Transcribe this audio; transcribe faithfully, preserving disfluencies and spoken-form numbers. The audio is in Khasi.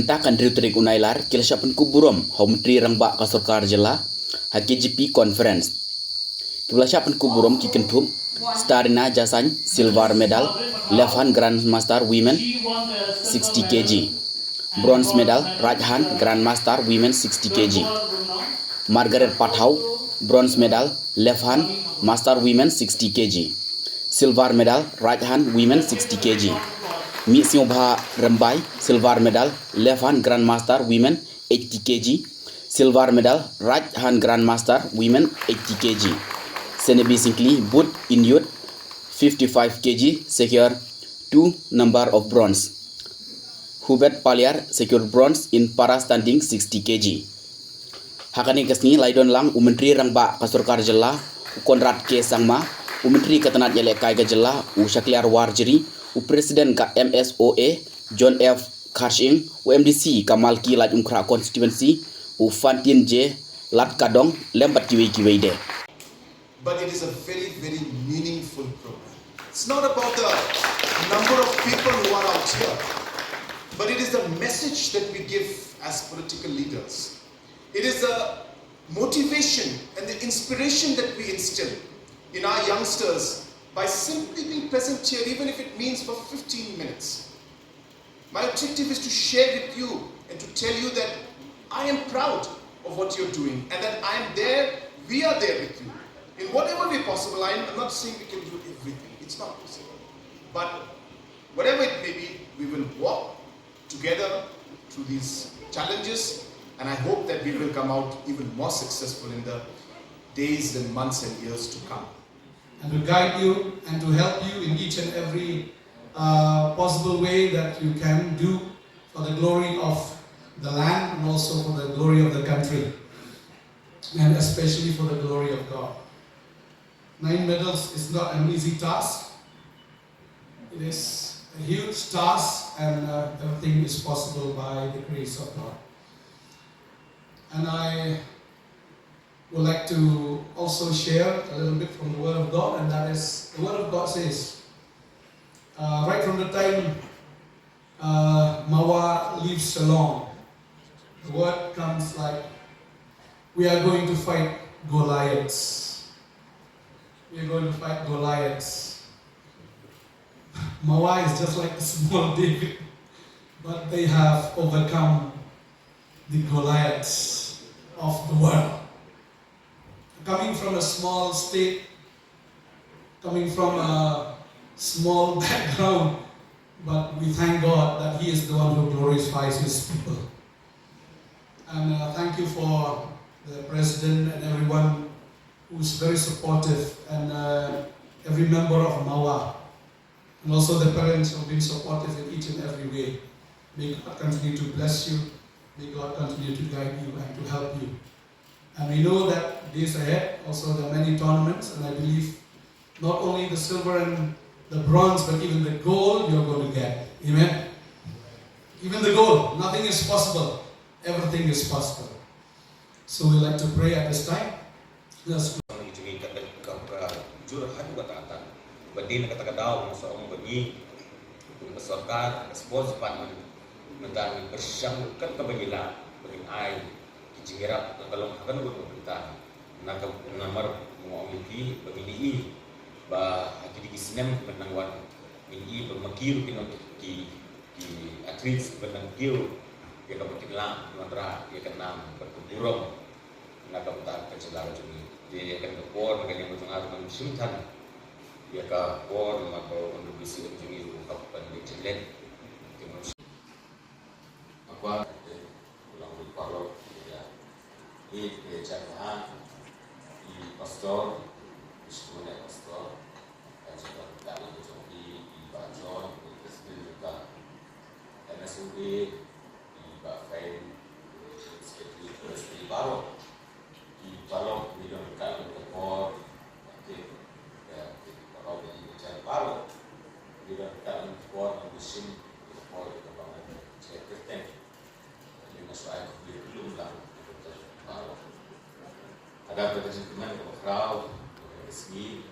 Mynta ka hynriew tarik u Nailar ki la shah pynkup burom ha u Myntri Rangbah ka Sorkar Jylla ha K J P Conference. Kiba la shah pynkup burom ki kynthup Starina Jasaiñ, Silver Medal, Left Hand Grandmaster Women sixty K G, Bronze Medal, Right Hand Grandmaster Women sixty K G, Margaret Pathaw, Bronze Medal, Left Hand Master Women sixty K G, Silver Medal, Right Hand Women sixty K G, Mihsniewbha Rymbai, Silver Medal, Left Hand Grandmaster Women eighty K G, Silver Medal, Right Hand Grandmaster Women eighty K G, Senebi Syngkli, Both in Youth fifty-five K G, secure two number of bronze. Hubert Paliar secure bronze in para standing sixty K G. Ha kane ka sngi la ïadon lang u Myntri Rangbah ka Sorkar Jylla u Conrad K Sangma, u Myntri ka tnad ïalehkai ka Jylla u Shakliar Warjri, u President ka M S O A John F Kharshing, u M D C ka Malki Laitumkhrah Constituency u Fantin J Latkadong lem bad kiwei kiwei de. But it is a very, very meaningful program. It's not about the number of people who are out here, but it is the message that we give as political leaders. It is the motivation and the inspiration that we instill in our youngsters by simply being present here, even if it means for fifteen minutes. My objective is to share with you and to tell you that I am proud of what you're doing and that I am there, we are there with you. In whatever way possible, I am, I'm not saying we can do everything, it's not possible. But whatever it may be, we will walk together through these challenges, and I hope that we will come out even more successful in the days and months and years to come. And to guide you and to help you in each and every uh, possible way that you can do for the glory of the land and also for the glory of the country and especially for the glory of God. Nine medals is not an easy task. It is a huge task and uh, everything is possible by the grace of God. And I would like to also share a little bit from the Word of God, and that is the Word of God says, uh, right from the time uh, Mawa leaves Shillong, the word comes like, we are going to fight Goliaths. We are going to fight Goliaths. Mawa is just like a small David, but they have overcome the Goliaths of the world. Coming from a small state, coming from a small background, but we thank God that He is the one who glorifies His people. And uh, thank you for the president and everyone who's very supportive and uh, every member of Mawa. And also the parents who have been supportive in each and every way. May God continue to bless you. May God continue to guide you and to help you. And we know that days ahead, also there are many tournaments, and I believe not only the silver and the bronze, but even the gold you're going to get. Amen? Even the gold, nothing is possible. Everything is possible. So we like to pray at this time. Let's Ka jur ha kata kata. Ba dei na kata ka daw nga sa ong ba ngi kum ka sorkar, ka sports department, mynta ngi pyrshang kat kaba ngi lah ba ngin ai ki jingïarap ka long ha kano kano ka bynta. Na ka namar nga ong ïa phi ba ngi ïohi ba ha kine ki snem kiba nang wan ngi ïohi ba ma ki ruh ki nong ki ki athletes kiba nang kiew ïa kaba ki lah wanrah ïa ka nam bad ka burom. Na ka bynta ka jylla ka jong ngi. Te ïa kane ka por na ka liang ka jong nga ruh ngan shim than ïa ka por namar ba u Honorable C M jong ngi ruh u hap ban leit jinglet. Te ngan shim. Akwa te u long u paralok ïa ngi te jan ha i pastor, i shkuna pastor, ka jingwan ka lang ka jong i, i Bah John, i president jong ka M S O A, i Bah Fain, i secretary, i baroh. I baroh ngi don ryngkat lem ka por, okay, ïa, i baroh ngi don ryngkat baroh. Ngi don ryngkat lem ka por, ngi shim ka por ïa ka bang ïa ka kyrteng. Ngi na shuwa ïa ka kyrteng lum lang ïa ka baroh. Lada ka jingkmen ka bakhraw, ka sngi,